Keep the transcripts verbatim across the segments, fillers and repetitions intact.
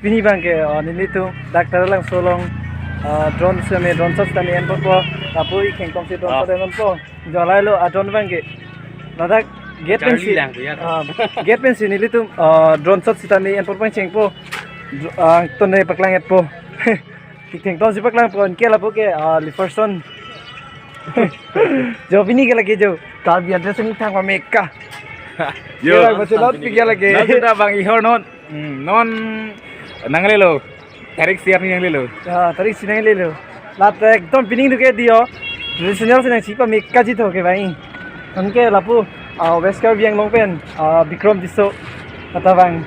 Pini abangke, ah, nelitum dak Taralangso along, ah, drone sitame, drone shot sitame enponpo. Lapu ik kengkong si drone Ah. shot enponpo. Jo lahelo, ah, drone abangke. Ladak gate pen Charlie si, lang tu ya. Ah, gate pen si nelitum, ah, drone shot sitame enpon pangchengpo. Dr-, ah, tone paklang-etpo. Ik kengkong si paklangpo, anke lapu ke, ah, Liferson. Jo, pini ke lake jo. Karbi address ni thang pameka. Jo. Kira baca not pi ke lake. Not sudah bang ihor not. Hmm, non nanglelo. Tarik siar ni nanglelo. Ya, tarik si nanglelo. Lat ekdom pining duke diyo. Traditional si nangchi pameka ji tho ke bang. Anke lapu, ah, West Karbi Anglong pen, ah, Bikram Tisso kata bang.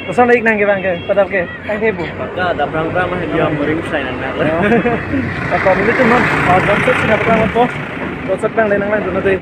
Kosonlo ik nang ke bang ke, padap ke, tangte bu. Paka ada prang-prang mah dia mering sai nang nang. Apa dulu tuh man, ah, drone shot si nang prang po. Drone shot bang le nang lang dulu deh.